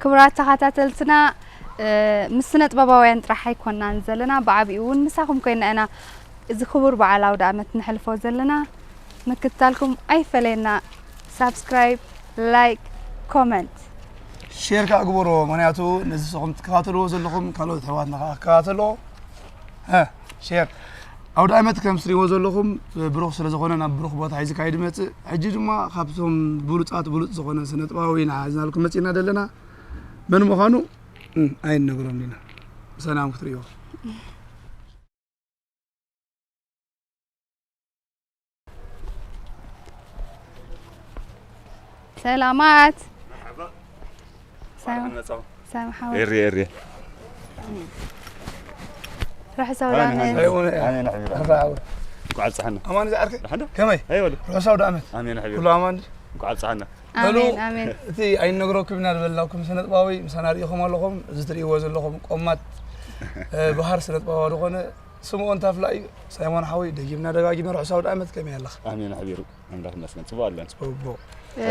ክቡራት ተኸታተልትና፣ እ፣ ምስ ስነ ጥበባውያን ጥራሕ ኣይኮናን ዘለና፣ ብዓቢኡ እውን ምሳኹም ኮይና ኢና እዚ ክቡር በዓል ኣውደ ኣመት ንሕልፎ ዘለና። ምክትታልኩም ኣይፈለየና። ሳብስክራይብ፣ ላይክ፣ ኮመንት። ሼር ከኣ ግበርዎ፣ ምኽንያቱ ነዚ ንስኹም ትከታተልዎ ዘለኹም ካልኦት ኣሕዋትና ከኣ ክከታተልዎ። ሀ፣ ሼር። ኣውደ ኣመት ከም ትሪእዎ ዘለኹም ብሩኽ ስለ ዝኾነ ናብ ብሩኽ ቦታ ሒዙ ከኣ ይመጽእ። ሕጂ ድማ ካብቶም ብሉጻት ብሉጽ ዝኾነ ስነ ጥበባዊ ኢና ሒዝናልኩም መጺእና ዘለና። መን ምዃኑ፣ እም፣ ኣይንነግሮም ኢና። ብሰላም ክትርእይዎ። ሰላማት። መርሓባ። ሰላም። መርሓባ መጻኹም። ሰላም ሓወይ። ኤሪ፣ ኤሪ። ርሑስ ኣውደ ኣሜን፣ ዓመት። ኣሜን። ኣይወነ። ኣሜን፣ ሓቢራ። መርሓባ። እንኳዕ ኣብጽሓና። ኣማን ዝዓርከይ? ደሓን ዶ? ከመይ? ኣይወለ። ርሑስ ኣውደ ዓመት። ኣሜን፣ ሓቢራ። ኩሉ ኣማን? እንኳዕ ኣብጽሓና። ኣሜን፣ ኣሜን። ኣሜን። እቲ ኣይንነግረኩም ኢና ዝበልናኩም ስነ ጥበባዊ ምሳና ርኢኹም ኣለኹም። እዚ ትርእይዎ ዘለኹም ቆማት፣ እ፣ በሃር ስነ ጥበባዊ ዝኾነ ስምኦን ታፍላ እዩ። ሳይሞን ሓወይ፣ ደጊምና ደጋጊምና ርሑስ ኣውደ ዓመት፣ ከመይ ኣለኻ? ኣሜን፣ ሓቢሩ። ኣምላኽ ይመስገን። ጽቡቕ ኣለና። ጽቡቕ። እ፣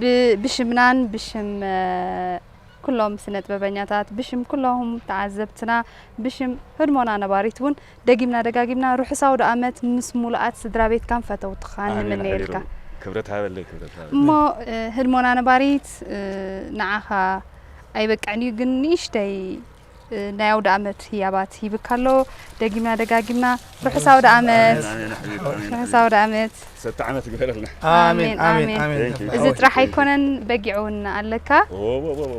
ብ-፣ ብሽምናን ብሽም፣ እ፣ ኩሎም ስነ ጥበበኛታት፣ ብሽም ኩሎም ተዓዘብትና፣ ብሽም ህድሞና ነባሪት እውን ደጊምና ደጋጊምና ርሑስ ኣውደ ኣመት ምስ ሙሉኣት ስድራ ቤትካን ፈተውትኻን ኣሜን፣ ንምነየልካ። ሓቢሩ። ክብረት ሃበለይ፣ ክብረት ሃበለይ። እሞ፣ እ፣ ህድሞና ነባሪት፣ እ፣ ንዓኻ ኣይበቅዕን እዩ፣ ግን ንእሽተይ፣ እ፣ ናይ ኣውደ ኣመት ህያባት ሂብካ ኣሎ። ደጊምና ደጋጊምና ርሑስ ኣውደ ኣመት። ኣሜን፣ ኣሜን፣ ሓቢሩ፣ ኣሜን፣ ርሑስ ኣውደ ኣመት። ሰተ ዓመት ግበረልና። ኣሜን፣ ኣሜን፣ ኣሜን፣ ኣሜን። ኣሜን። Thank you። እዚ ጥራሕ ኣይኮነን፣ በጊዕ እውን ኣለካ። ኦ፣ ኦ፣ ኦ፣ ኦ።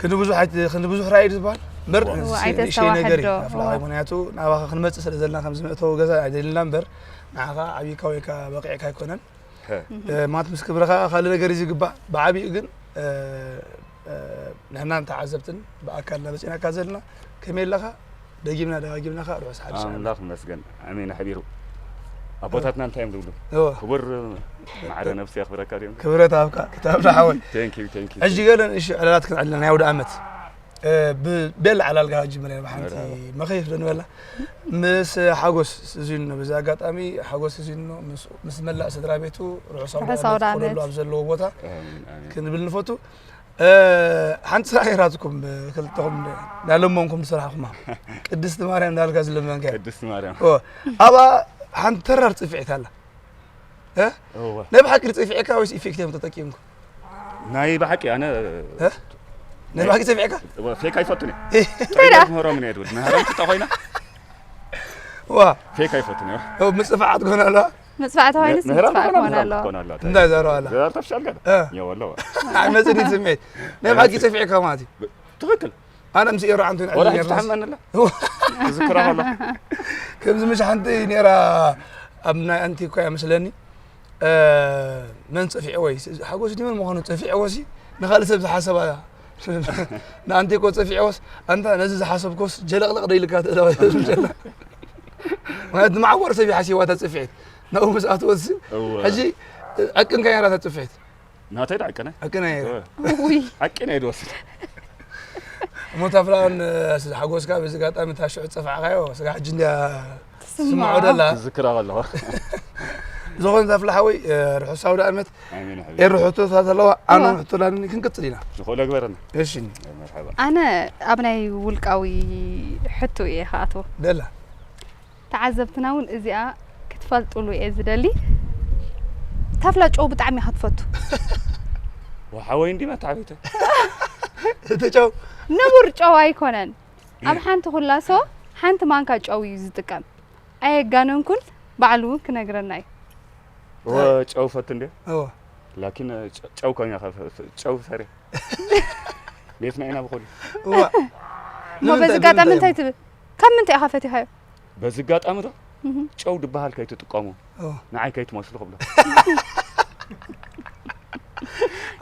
ክንዲ ብዙሕ ኣይት-፣ ክንዲ ብዙሕ ራእይ እዩ ዝበሃል። እምበር እዋ፣ ንእሽተይ ነገር እዩ። ኣይተስተዋሕዶ። ኣፍላ እዋ። ምኽንያቱ ናባኻ ክንመጽእ ስለ ዘለና ከምዚ መእተዊ ገዛ ኣይደልና እምበር ንዓኻ ዓብይካ ወይ ከኣ በቂዕካ ኣይኮነን። ሀ። እ፣ ማለት ምስ ክብርኻ ካልእ ነገር እዩ ዝግባእ። ብዓቢኡ ግን፣ እ፣ እ፣ ንሕናን ተዓዘብትን ብኣካል እናመጺእናካ ዘለና ከመይ ኣለኻ? ደጊምና ደጋጊምና ኸኣ ርሑስ ሓድሽ ዓመት። ኣምላኽ ይመስገን። ኣሜን ኣሕቢሩ። ኣቦታትና እንታይ እዮም ዝብሉ? እወ። ክቡር ማዕረ ነፍሲ የኽብረካ ድዮም? ክብረት ኣብካ፣ ክታብ ንሓወይ። Thank you፣ thank you። ሕጂ ገለ ንእሽቶ ዕላላት ክንዕልል ናይ ኣውደ ኣመት። እ፣ ብ-፣ ቤላ ዕላል ጋር ጅምር እያ ብሓንቲ መርሃባ። መኸይፍ ዶ ንበላ? ምስ ሓጎስ እዚኑ፣ በዚ ኣጋጣሚ ሓጎስ እዚኑ ምስ፣ ምስ መላእ ስድራ ቤቱ ርሑስ ኣውደ ርሑስ ኣውደ ኣመት ዓመት። ክኾነሉ ኣብ ዘለዎ ቦታ ኣሜን፣ ኣሜን። ክንብል ንፈቱ። እ፣ ሓንቲ ስራሕ እየ ናትኩም፣ ክልተኹም እንዳለመንኩም ዝሰራሕኹማ። ቅድስቲ ማርያም እንዳልካ ዝለመንካ። ቅድስቲ ማርያም። ኦ፣ ኣብኣ ሓንቲ ተራር ጽፍዒት ኣላ። እ? እወ። ናይ ብሓቂ ጽፊዕካ ወይስ ኢፌክት እዮም ተጠቂምኩም? ናይ ብሓቂ ኣነ እ? ናይ ብሓቂ ጽፊዕካ? እወ፣ ፌክ ኣይፈቱን እየ። እንታይ ደኣ? ጥራይ ምህሮም እየ ድብል። ምህሮም ትታ ኮይና? ዋ። ፌክ ኣይፈቱን እየ። ኦ፣ ምጽፋዓት ኮነ ኣለዋ? መጽፋዕቲ ኮይንስ ምህራም መጽፋዕቲ ትኾና፣ ኮነ ምህራም ኣለዋ። ትኾና ኣለዋ። እንታይ ዘረባ ኣላ? ዘር ኣርተፍሻል ገለ? እ። የወለዋ። ኣይ፣ መጽእ ድዩ ስምዒት? ናይ ብሓቂ ጸፊዕካ ማለት እዩ። ብ-፣ ትኽክል። ኣነ ምስ ኤሮ ዓንቱ ወላ ንዕዘብ ሕጂ ኔርናስ። ትሓመኒ ኣላ። ትዝክራ ከላ። ከምዚ ምሽ ሓንቲ ኔራ ኣብ ናይ ኣንቲ እኮ እያ መስለኒ። እ፣ መን ጸፊዕዎ እዩ? ሓጎስ ድዩ መን ምዃኑ ጸፊዕዎ ሲ ንኻልእ ሰብ ዝሓሰባ እያ። ንኣንቲ እኮ ጸፊዕዎስ፣ ኣንታ ነዚ ዝሓሰብኮስ ጀለቕለቕ ዶ ኢልካ ትእለዋ ማለት ንመዓወር ሰብ ይሓስይዋ እታ ጽፍዒት። ናብኡ ምስ ኣትወት ሲ፣ እወ። ሕጂ ዕቅንካ እያ እታ ጽፍዒት። ናተይ ደኣ ዕቅነ? ዕቅነ እያ። እወ። ውይ። ዕቅነ እየ ዝወስድ። እሞ ታፍላን፣ እ፣ ስለ ሓጎስካ በዚ ኣጋጣሚ እታ ሽዑ ዝጸፋዕካዮ፣ ስጋ ሕጂ እንድያ ትስምዖ። ትስምዖ ደላ። ትዝክራ ከለኹ። ዝኾነ ታፍላ ሓወይ፣ እ፣ ርሑስ ኣውደ ኣመት። ኣሜን ሓቢቢ። ኤሪ ሕቶታት ኣለዋ፣ ኣነ እወ። እውን ሕቶ ላኒ ክንቅጽል ኢና። ንኽእሎ ግበረና። እሺ። መርሓባ። ኣነ ኣብ ናይ ውልቃዊ ሕቶ እየ ክኣትዎ። ደላ። ተዓዘብትና እውን እዚኣ ክትፈልጡሉ እየ ዝደሊ። ታፍላ ጨው ብጣዕሚ እያ ክትፈቱ። ወሓወይ እንዲ መታዕቢተ። እቲ ጨው? ንቡር ጨው ኣይኮነን። ኣብ ሓንቲ ኩላሶ ሓንቲ ማንካ ጨው እዩ ዝጥቀም። ኣየጋነንኩን፣ ባዕሉ እውን ክነግረና እዩ። እወ፣ ጨው ፈት እንዴ? እወ። ላኪን ጨ-፣ ጨው ኮኛ ከ-፣ ፈ-፣ ፈ-፣ ጨው ፈሪ። ቤትና ኢና ብኹሉ። እወ። እሞ በዚ ንምንታይ፣ ኣጋጣሚ ብምንታይ እንታይ እዮም? ትብል? ካብ ምንታይ ኢኻ ፈቲኻዮ? በዚ ኣጋጣሚ ዶ? እህ። ጨው ድበሃል ከይትጥቀሙ። እወ። ንዓይ ከይትመስሉ ክብሎ።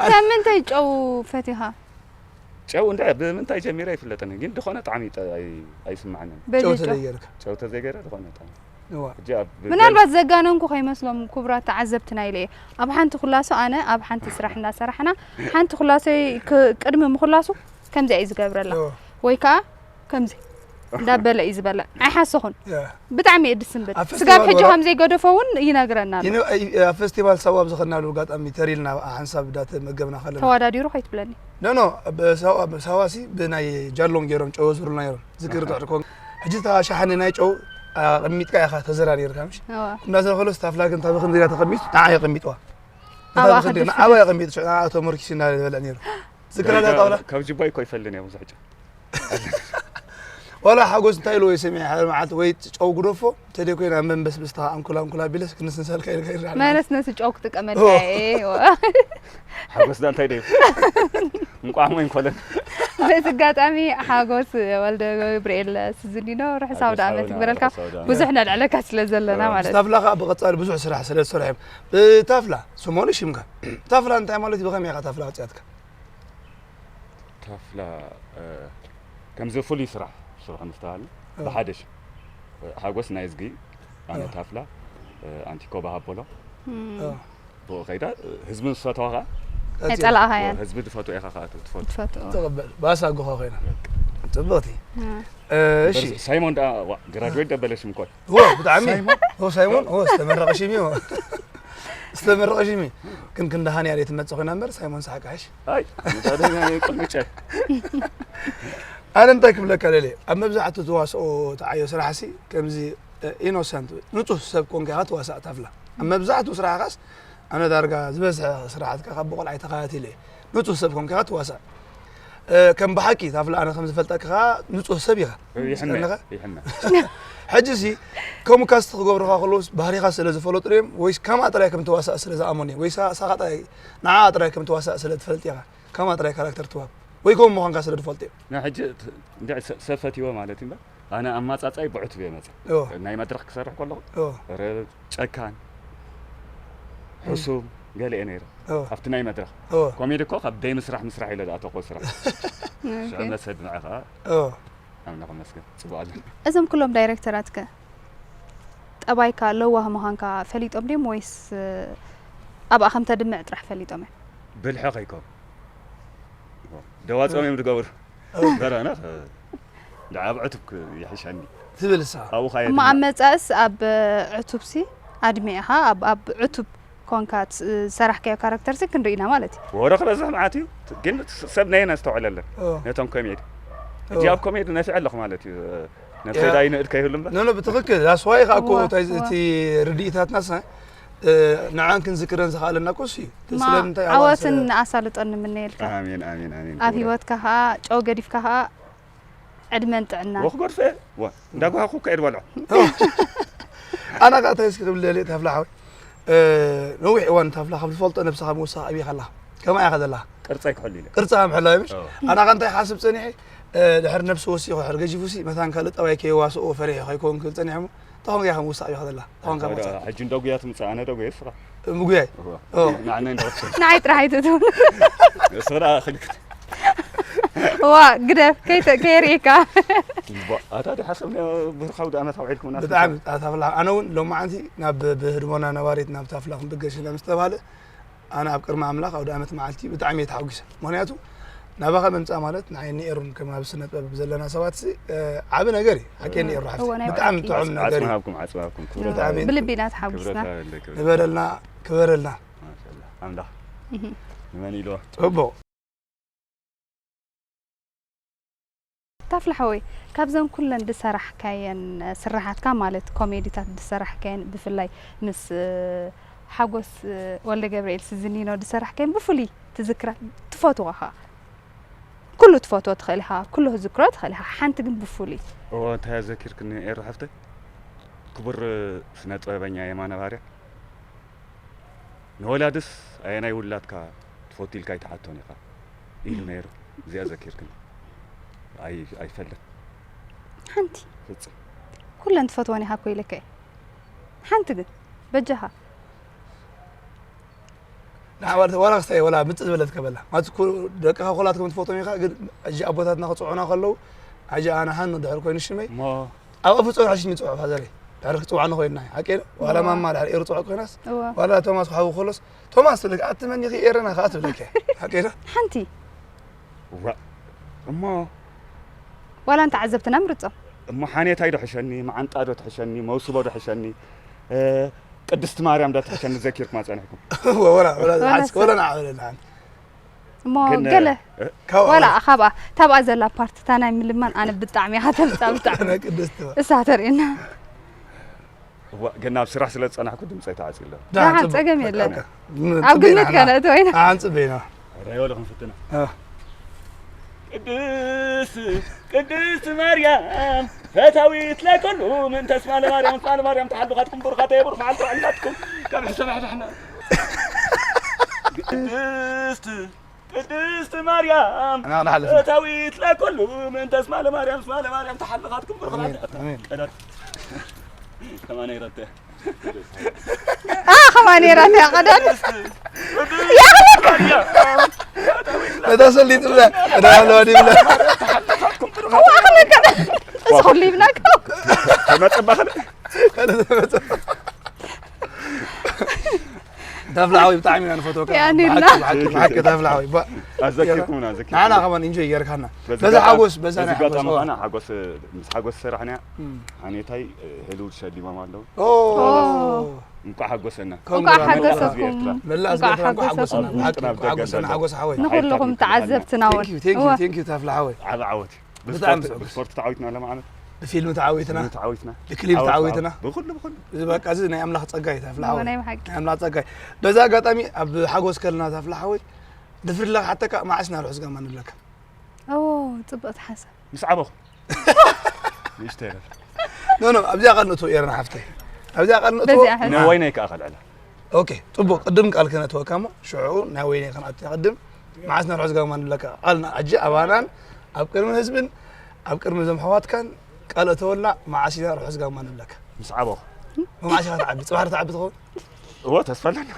ካብ ምንታይ ጨው ፈቲኻ? ጨው እንዳ ብምንታይ ጀሚረ ኣይፍለጥን፣ ግን ዝኾነ ጣዕሚ ይጠ-፣ ኣይ-፣ ኣይስምዓንን። በዚ ጨው ጨው። ተዘይገይርካ። ጨው ተዘይገይረ ዝኾነ ጣዕሚ። እዋ። ሕጂ ኣብ ምናልባት ዘጋነንኩ ከይመስሎም ክቡራት ተዓዘብትና ኢለ እየ። ኣብ ሓንቲ ኩላሶ ኣነ ኣብ ሓንቲ ስራሕ እንዳሰራሕና፣ ሓንቲ ኩላሶይ ክ-፣ ቅድሚ ምኹላሱ ከምዚኣ እዩ ዝገብረላ። እዋ። ወይ ከኣ ከምዚ። እንዳበለ እዩ ዝበልዕ። ኣይሓሰኹን። ያ። ብጣዕሚ እየ ድስንብል። ኣብ ስጋብ ፌስቲቫል ሕጂ ወራ- ከምዘይገደፎ እውን ይነግረና ኣሎ። ይነ- ኣብ ፌስቲቫል ሳዋ ኣብ ዝኸድናሉ ኣጋጣሚ ተሪልና ሓንሳብ ዳተመገብና ከለና ተዋዳዲሩ ከይትብለኒ። ኖ ኖ ሳዋሲ ብናይ ጃሎም ገይሮም ጨው ዝብሉ ነይሮም ዝክር ትሕድኮ ሕጂ እታ ሸሓኒ ናይ ጨው ኣቐሚጥካ ኢኻ ተዘራ ነይርካ ምሽ እዋ። እንዳዘረ ከሎ ስታፍላ ግን ታበ ክንዚራ ተቐሚጡ ንዓ የቐሚጥዋ ኣብኣ ንዓ ክድፍድፍ። የቐሚጡ ንዓ ተመርኪሱ እንዳበለ ነይሩ ዝክር ኣላ ጣውላ ካብ ጅባይ እኮ ይፈልኒ እዮም ብዙሕ ጨው። ዋላ ሓጎስ እንታይ ኢልዎ ይሰሚዐ ሓደ መዓልቲ ወይ ጨው ግደፎ እንተደይ ኮይና መንበስብስታ ኣንኩላ ኣንኩላ ቢለስ ክንስንሰልካ ኢልካ ይረኣና መነስ ነሲ ጨው ክጥቀመልካ ኦ። እየ። ሓጎስ ዳ እንታይ ደዩ? እንቋዕ ሞ ይንኮለን። በዚ ኣጋጣሚ ሓጎስ ወልደ ገብርኤል ስዝኒኖ ርሑስ ኣውደ ዓመት ይግበረልካ። ርሑስ ኣውደ ዓመት። ብዙሕ ነልዕለካ ስለ ዘለና ማለት እዩ። ስታፍላ ከዓ ብቐፃሊ ብዙሕ ስራሕ ስለ ዝሰርሑ እዮም ብታፍላ ስሞኒ ሽምካ ታፍላ እንታይ ማለት እዩ ብኸመይ ኢኻ ታፍላ ኣፅያትካ ታፍላ እ፣ ከምዚ ፍሉይ ስራሕ ስርሑ ምስ ተባሃለ እ። ብሓደ ሽም እ፣ ሓጎስ ናይ እዝጊ ኣነ እ። ታፍላ እ፣ ኣንቲ ኮባ ሃቦሎ እም፣ እ፣ ብኡ ከይዳ እ፣ ህዝቢ ዝፈተዋ ከዓ ኣይጸላእኻ እያን ህዝቢ ዝፈትዎ ኢኻ ከዓ ትፈቱ ትፈትዎ። ተቐበል ባሳ ኣጎኻ ኮይና ፅብቕቲ እም፣ እ፣ እሺ ሳይሞን ደኣ ዋ፣ ግራጅዌት ደበለ ሽም ኮን ዎ ብጣዕሚ ዎ ሳይሞን ዎ ዝተመረቐ ሽም እዩ ዝተመረቐ ሽም እዩ ግን ክንዳሃን ያለ ትመፅእ ኮይና እምበር ሳይሞን ሰሓቃሽ ኣይ ቁልምጨ ኣነ እንታይ ክብለካ ደልየ ኣብ መብዛሕትኡ ተዋስኦ ተዓዮ ስራሕሲ ከምዚ ኢኖሰንት ንፁህ ሰብ ኮንካ ኢኻ ትዋሳእ ታፍላ ኣብ መብዛሕትኡ ስራሕካስ ኣነ ዳርጋ ዝበዝሐ ስራሓትካ ካብ ብቆልዓይ ተኸታቲለ እየ ንፁህ ሰብ ኮንካ ኢኻ ትዋሳእ እ፣ ከም ብሓቂ ታፍላ ኣነ ከም ዝፈልጠካ ከዓ ንፁህ ሰብ ኢኻ ይሕመ ዝቀነኻ ይሕመ ሕጂ ሲ ከምኡ ካስቲ ክገብሩካ ከለውስ ባህሪኻ ስለ ዝፈለጡ ድዮም ወይስ ከምኣ ጥራይ ከም ተዋሳእ ስለ ዝኣመኑ እዮም ወይስ ሳኻ ጥራይ ንዓ ጥራይ ከም ተዋሳእ ስለ ትፈልጥ ኢኻ ከምኣ ጥራይ ካራክተር ትዋብ ወይ ከምኡ ምዃንካ ስለ ዝፈልጡ እዮም ና ሕጂ ት- እንድዒ ሰ- ሰብ ፈትይዎ ማለት እዩ እምበር ኣነ ኣማፃፃይ ብዕቱብ እየ መፅእ እዎ ናይ መድረክ ክሰርሕ ከለኹ እዎ ረ ጨካን ሕሱም ገለ እየ ነይረ እዎ ኣብቲ ናይ መድረክ እዎ ኮሜዲ እኮ ካብ ደይ ምስራሕ ምስራሕ ኢለ ዝኣተኮ ስራሕ ሽዑ ኦኬ። መሰድ ንዐ ከዓ እዎ ኣምላኽ መስገን ፅቡቅ ኣለን እዞም ኩሎም ዳይሬክተራትከ ጠባይካ ለዋህ ምዃንካ ፈሊጦም ድዮም ወይስ እ፣ ኣብኣ ከም ተድምዕ ጥራሕ ፈሊጦም እዮም? ብልሐ ከይከም ደዋፅኦም እዮም ዝገብሩ በረና ደዓብ ዕቱብ ይሕሸኒ ትብል እሳ ኣብኡ ካየ እሞ ኣብ መጻእስ ኣብ ዕቱብሲ ኣድሚዕኻ ኣብ ኣብ ዕቱብ ኮንካ ት- ዝሰራሕካዮ ካራክተርሲ ክንርኢና ማለት እዩ። ወረ ክበዝሕ መዓት እዩ ግን ሰብ ነየን ኣስተውዕለለን እዎ። ነቶም ኮሜዲ እዎ። እዚኣብ ኮሜዲ ነፊዐ ኣለኹ ማለት እዩ ነብሰይ ያ። ዳይ ንእድ ከይህሉ እምበር ኖ ኖ ብትኽክል that's why ከዓ እኮ እዋ፣ እንታይ እዋ። እቲ ርድኢታትናስ እ፣ ንዓን ክንዝክረን ዝኽኣለና እኮ እሱ እዩ ማ ስለምንታይ ኣባል ዓወትን ስለ- ኣሳልጦን ንምነየልካ ኣሜን ኣሜን ኣሜን ኣብ ህይወትካ ከዓ ጨው ገዲፍካ ከዓ ዕድመን ጥዕና ወክጎድፈ ዋ እንዳጓሃኩ ከይድ በልዖ ኣና ከዓ እንታይ እስኪ ክብል ደልየ ታፍላ ሓወይ እ፣ ነዊሕ እዋን ታፍላ ካብ ዝፈልጦ ነብስኻ ምውሳኽ ኣብይ ከላ ከማ ኢኻ ዘላ ቅርፀይ ክሕሉ ኢለ ቅርጽኻ ምሕላው ምሽ ኦ። ኣና ከዓ እንታይ ሓስብ ጸኒሐ እ፣ ድሕር ነብሲ ወሲኹ ሕር ገጂፉሲ መታን ካልእ ጠባይ ከይዋስኦ ፈሪሐ ከይከውን ክብል ጸኒሐ እሞ ተኾንካ ኢኻ ምውሳእ ኣብይ ከላ ተኾንካ መውሳእ ሕጂ እንደጉያ ትምፅእ ኣነ ደጉየ ስኻ ምጉያይ እዋ። ኦ። ንዓና እንደረፍሰ ንዓይ ጥራሕ ኣይትእትውን ስራ ክልክት ዋ ግደፍ ከይተ- ከየርእየካ ኣታ ዲ ሓሰብ ብርካ ኣውደ ኣመት ኣውዒልኩምና ብጣዕሚ ኣታ ፍላ ኣነ እውን ሎማዓንቲ ናብ ብህድሞና ነባሪት ናብ ታፍላ ክንብገሽ ኢና ምስ ተባሃለ ኣነ ኣብ ቅድሚ ኣምላኽ ኣውደ ኣመት መዓልቲ ብጣዕሚ እየ ተሓጒሰ ምክንያቱ ናባኻ ምምፃእ ማለት ንዓይ ንኤሩን ከም ኣብ ስነ ጥበብ ዘለና ሰባት ሲ ዓብ ነገር እዩ ሓቂ ንኤሩ ሓፍቲ እወ፣ ናይ ብጣዕሚ ብሓቂ። ጥዑም ነገር እዩ ዓፅምሃብኩም ዓፅምሃብኩም ክብረት ብጣዕሚ ብልቢ ኢና ተሓጒስና። ክብረት ኣለክ ንበረልና ክበረልና ኣምላኽ ንመን ኢልዋ ፅቡቕ ታፍላ ሓወይ ካብዘን ኩለን ዝሰራሕካየን ስራሓትካ ማለት ኮሜዲታት ዝሰራሕካየን ብፍላይ ምስ ሓጎስ ወልደ ገብርኤል ስዝኒኖ ዝሰራሕካየን ብፍሉይ ትዝክራ ትፈትዋ ከዓ ኩሉ ትፈትዎ ትኽእል ኢኻ ኩሉ ዝክሮ ትኽእል ኢኻ ሓንቲ ግን ብፍሉይ እዎ እንታይ ዘኪርክኒ ኤሩ ሓፍተይ ክቡር ስነ ጥበበኛ የማነ ባርያ ንወላድስ ኣየናይ ውላድካ ትፈቱ ኢልካ ኣይትሓቶን ኢኻ ኢሉ ነይሩ እዚኣ ዘኪርክኒ ኣይፈልጥ ሓንቲ ፍፅም ኩለን ትፈትወን ኢኻ እኮ ኢለካ እየ ሓንቲ ግን በጃኻ ንዓባል ዋላ ክስታይ ዋላ ምጽእ ዝበለት ከበላ ማለት ኩ ደቅኻ ኮላት ከም ትፈቶም ኢኻ ግን ሕጂ ኣቦታትና ክጽዑና ከለዉ ሕጂ ኣነ ሃኑ ድሕር ኮይኑ ሽመይ እሞ ኣብ ኣፉ ጽዑ ሕጂ ንጽዑ ፋዘረይ ድሕር ክጽውዓኒ ኮይና ሓቂ ዋላ ማማ ድሕር ኤሩ ጽዑ ኮይናስ እዋ ዋላ ቶማስ ክሓዊ ከሎስ ቶማስ ትብለክ ኣቲ መን ኢኺ ኤረና ከኣ ትብለክ ሓቂ ሓንቲ እዋ እሞ ዋላ እንተ ዓዘብትና ምርጾም እሞ ሓኔታይ ዶ ሕሸኒ፣ መዓንጣ ዶ ትሕሸኒ፣ መውስቦ ዶ ሕሸኒ፣ እ፣ ቅድስቲ ማርያም ዶ ትሕሸኒ ዘኪርኩማ ጸኒሕኩም? ወላ ወላ ወላ ሓስ ሰብ። ወላ ንዓበለና ሓንቲ። እሞ ግን ገለ እ፣ ካብኣ ወላ ወላ ካብኣ ታብኣ ዘላ ፓርት እታ ናይ ምልማን ኣነ ብጣዕሚ እያ ከተምጻ ብጣዕሚ ናይ ቅድስቲ እሳ ተርእየና። እዋ፣ ግን ኣብ ስራሕ ስለ ዝጸናሕኩ ድምጸይ ተዓጽዩ ኣሎ። ደሓን ደሓን ጽቡቅ። ጸገም የለን። ምን- ኣብ ጽበይና ግምት ሓና። ከነእትወ ኢና። ደሓን ጽበይና። ረዮ ለኹም ፍትና። እ። ቅድስት ቅድስት ማርያም ፈታዊት ለኩሉ ምእንተ ስማ ለማርያም ስማ ለማርያም ተሓልኻትኩም ብሩኻት የብሩኽ መዓልቲ ዕላትኩም ካብ ሕሰብ ሕድሕና። ቅድስት ቅድስት ማርያም እና ንሓልፍ። ፈታዊት ለኩሉ ምእንተ ስማ ለማርያም ስማ ለማርያም ተሓልኻትኩም ብሩኻት ኣሜን፣ ኣሜን። ቀዳት ከማን ይረተ ኣ ከማን ነይራ እያ ቀደም እታ ሰሊጥ ብላ እዳ ለዋዲ ብላ እዚ ኩሉ ይብላካ ተመጸባኸል ተፍላዊ ብጣዕሚ ኢና ንፈትወካ ያኒልና። ብሓቂ ተፍላዊ ኣዘኪርኩምና ኣዘኪርኩምና ንዓና ከማን ኢንጆይ ጌርካና በዚ በዚ ኣጋጣሚ- ሓጎስ በዛ በዚ ናይ ኣጋጣሚ ሓጎስ ኸና ሓጎስ ምስ ሓጎስ ሰራሕና ሓኔታይ ህልውድ ሸሊሞም ኣለዉ ኦ እንኳዕ ሓጎሰና እንኳዕ ሓጎሰኩም መላእ እንኳዕ ዝገብራ እንኳዕ ሓጎሰና ሓጎሰኩም ብሓቂ እንኳዕ ሓጎሰና ሓጎስ ሓወይ ንኩልኹም ተዓዘብትና እውን Thank you, thank you, እወ thank you ተፍላ ሓወይ ዓቢ ዓወት ብጣዕሚ ብስፖርት- ዘሐጉስ። ብስፖርት ተዓዊትና ለማዓለት ብፊልም ተዓዊትና ተዓዊትና ብክሊፕ ተዓዊትና ብኩሉ ብኩሉ እዚ በቃ እዚ ናይ ኣምላኽ ጸጋ እዩ ተፍላ ሓወይ ናይ ብሓቂ ናይ ኣምላኽ ጸጋ እዩ በዛ ኣጋጣሚ ኣብ ሓጎስ ከለና ተፍላ ሓወይ ድፍር ኢልካ ሓተካ መዓስ ኢና ርሑስ ጋማ ንብለካ ኦ ጽብቕቲ ሓሳብ ምስ ዓበኹ ንእሽተይ ኢለ ኖ ኖ ኣብዚኣ ቃል ንእትዎ ኤረና ሓፍተይ ኣብዚኣ ቃል ንእትዎ በዚኣ ሕዚ ንወይነይ ከዓ ከልዕላ ኦኬ ጽቡቅ ቅድም ቃል ክነእትወካ እሞ ሽዑ ናይ ወይነይ ከነኣቱ ቅድም መዓስ ናይ ርሑስ ጋማ ንብለካ ቃልና ኣጂ ኣባናን ኣብ ቅድሚ ህዝብን ኣብ ቅድሚ እዞም ኣሕዋትካን ቃል እተወልና መዓስ ኢና ርሑስ ጋማ ንብለካ ምስ ዓበኹ መዓስ ኢኻ ትዓቢ ጽባሕ ትዓቢ ትኸውን እዎ ተስፋ ኣለና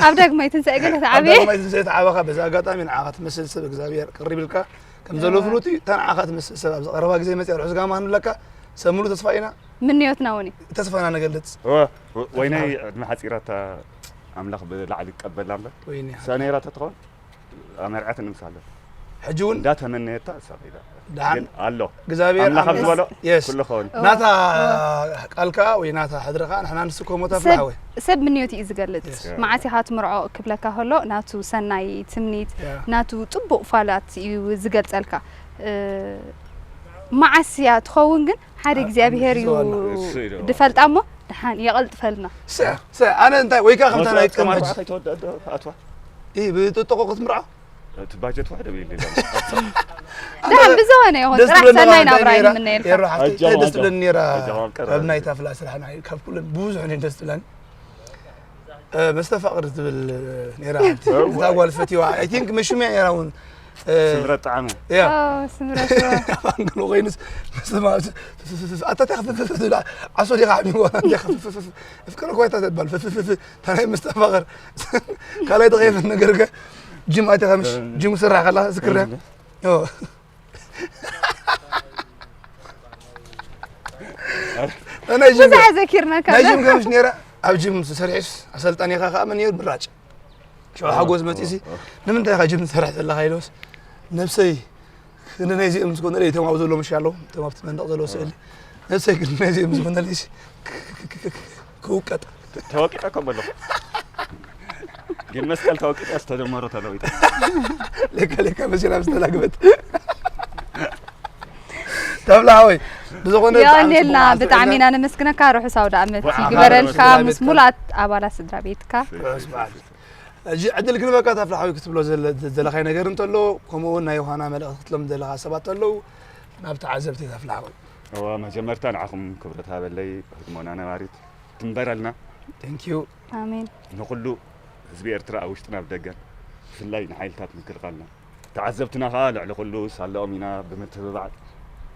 ኣብ ዳግማይ ትንሳኤ ገለ ኣብ ተዓብየ ዳግማይ ትንሳኤ ተዓበኻ በዚ ኣጋጣሚ ንዓኻ ትመስል ሰብ እግዚኣብሔር ቅርብ ኢልካ ከም ዘሎ ፍሉጥ እዩ እታ ንዓኻ ትመስል ሰብ ኣብዚ ቀረባ ግዜ መፅያ ርሑስ ጋማ ክንብለካ ሰብ ሙሉ ተስፋ ኢና ምንዮትና እውን እዩ ተስፋና ንገልፅ እዎ ወ- ወይነይ ዕድመ ሓፂራታ ኣምላኽ ብላዕሊ ይቀበላ እምበር ወይኒ ሰነይራ ተትኸውን ኣመርዓት ንምሳለ ሕጂ እውን እንዳተመነየታ እሳ ኸይዳ ደሓን ግን ኣሎ እግዚኣብሔር ኣምላኽ ኣብ ኣምላኽ- ዝበሎ የስ ኩሉ ኸውን ናታ ቃልካ ወይ ናታ ሕድርካ ንሕና ንስከሞ ተፍላ ሓወይ ሰብ ምንዮት እዩ ዝገልጽ Yes. መዓስ ኢኻ ትምርዖ ክብለካ ከሎ ናቱ ሰናይ ትምኒት Yeah. ናቱ ጽቡቕ ፋላት እዩ ዝገልጸልካ እ፣ መዓስ እያ ትኸውን ግን ሓደ እግዚኣብሔር እዩ ሒዝዋና። እሱ እዩ። ድፈልጣ እሞ ድሓን የቐልጥፈልና ሰ- ሰ- ኣነ እንታይ ወይ ከዓ ከምታ ናይ መርዓ ቀመጅ ከይተወደኣ ዶ ኣትዋ ይህ ብጥጥቆ ክትምርዖ እቲ ባጀት ዋሕደ ቤል ድሓን ብዝኾነ ይኹን ደስ ጥራሕ ትብለና ሰናይ እንታይ ናብራ ነይራ? ይምነየልካ ኤሮ ሓፍተይ እንታይ ደስ ትብለኒ ነይራ ኣጃዋብ ቀረ። ካብ ናይ ታፍላ ስራሕና እዩ። ካብ ኩለን ብዙሕ እኔ ደስ ትብለኒ እ፣ መስተፋቕር ትብል ነይራ ሓንቲ። እዛ ጓል ፈትዋ I think መሽሚያ ነይራ እውን እ፣ ስምረት ጣዕመ ያ ኦ፣ ስምረት ዋ። ኣንግሎ ኮይኑስ ኣታ ታ ዓሶ ዲኻ ዓሚዋ ኣፍቅር ኮይታ ተባል ታናይ መስተፋቕር ካልኣይ ተኸይፈት ነገር ከ ጅም ኣቲኻ ምሽ ጅም ስራሕ ከላ ዝክረ ናይ ጅም ብዙሕ ዘኪርና ናይ ካለ ጅም ከምሽ ነይረ ኣብ ጅም ሰሪሕስ ኣሰልጣኒኻ ከዓ መን ነይሩ ብራጭ ሸው ሓጎስ መፂሲ ንምንታይ ኢኻ ጅም ትሰርሕ ዘለኻ ኢሎስ ነብሰይ ክንዲ ናይዚኦም ዝኾነ ኢለ እቶም ኣብ ዘሎ ምሽ ኣለዉ እቶም ኣብቲ መንደቕ ዘለዎ ስእሊ ነብሰይ ክንዲ ናይዚኦም ዝኾነ ኢለ ክውቀጥ ተወቂጠ ከም ኣለኹ ግን መስቀል ተወቂጠ ዝተደመሩ ተለዊጠ ሌካ ሌካ መሲላ ዝተላግበት ተብላ ሓወይ ብዝኾነ ብጣዕሚ የቐንየልና ጽቡቕ ብጣዕሚ መዓልቲ ኢና ነመስግነካ ርሑስ ኣውደ ኣመት ወዓኻ ይግበረልካ ርሑስ ኣውደ ምስ ኣመትካ። ሙላት ኣባላት ስድራ ቤትካ ርሑስ በዓል ሕጂ ዕድል ክንበካ ተፍላ ሓወይ ክትብሎ ዘለ- ዘለኻይ ነገር እንተሎ ከምኡ እውን ናይ ዮሃና መልእኽቲ ክትሎም ዘለኻ ሰባት ኣለዉ ናብ ተዓዘብቲ ተፍላ ሓወይ እዋ መጀመርታ ንዓኹም ክብረት ሃበለይ ህድሞና ነባሪት ትንበረልና Thank you ኣሜን ንኹሉ ህዝቢ ኤርትራ ኣብ ውሽጥን ኣብ ደገን ብፍላይ ንሓይልታት ምክልኻልና ተዓዘብትና ከዓ ልዕሊ ኩሉ ሳለኦም ኢና ብምትብባዕ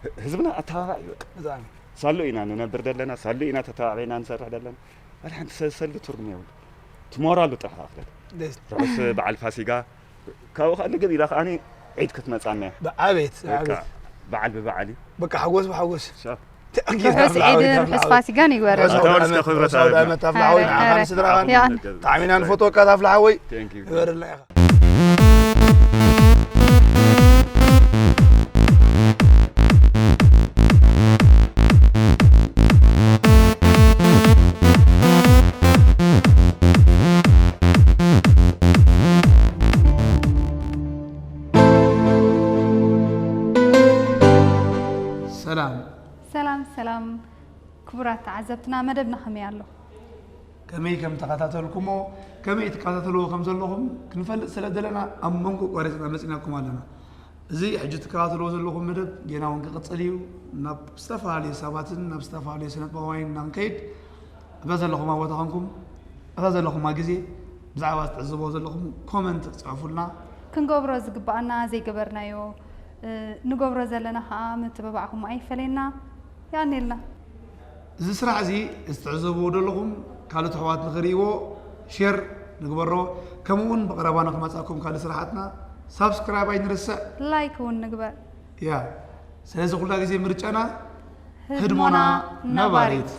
ህ- ህዝብና ኣተባባዕ እዩ በቃ ብጣዕሚ ሳሉ ኢና ንነብር ዘለና ሳሉ ኢና ተተባዕበና ንሰርሕ ዘለና ኣለ ሓንቲ ሰ- ሰልዲ ትርጉም የብሉ ትሞራሉ ጥራሕ ኣኽለል ደስ ርሑስ በዓል ፋሲጋ ካብኡ ከዓ ልግብ ኢላ ከዓ ዒድ ክትመፃና እያ ብዓቤት በቃ ብዓቤት በዓል ብበዓል እዩ በቃ ሓጎስ ብሓጎስ ሻብ ርሑስ ዒድን ርሑስ ፋሲጋን ይግበረልና ኣታ ወልስከ ክብረት ሃበልና። ኣረ፣ ኣረ። ጣዕሚና ንፈትወካ ታፍላ ሓወይ Thank you. ይበረልና ኢኻ ሰላም ሰላም ክቡራት ተዓዘብትና፣ መደብና ከመይ ኣሎ? ከመይ ከም ተኸታተልኩሞ፣ ከመይ ትከታተልዎ ከም ዘለኹም ክንፈልጥ ስለ ዘለና ኣብ መንጎ ቆሪፅና መፂናኩም ኣለና። እዚ ሕጂ ትከታተልዎ ዘለኹም መደብ ጌና እውን ክቕፅል እዩ። ናብ ዝተፈላለዩ ሰባትን ናብ ዝተፈላለዩ ስነጥበባውያን እናንከይድ ኣብዛ ዘለኹማ ቦታ ኮንኩም ኣብዛ ዘለኹማ ግዜ ብዛዕባ ትዕዝቦ ዘለኹም ኮመንት ጽሕፉልና። ክንገብሮ ዝግባኣና ዘይገበርናዮ ንገብሮ ዘለና ከዓ ምትብባዕኩም ኣይፈለየና። ያኔልና እዚ ስራሕ እዚ እዚ ትዕዘብዎ ዘለኹም ካልኦት ኣሕዋት ንኽርእይዎ ሼር ንግበሮ። ከምኡ እውን ብቐረባ ንክመፃኩም ካልእ ስራሓትና ሳብስክራይብ ኣይንርስዕ። ላይክ እውን ንግበር። ያ ስለዚ ኩላ ግዜ ምርጫና ህድሞና ነባሪት።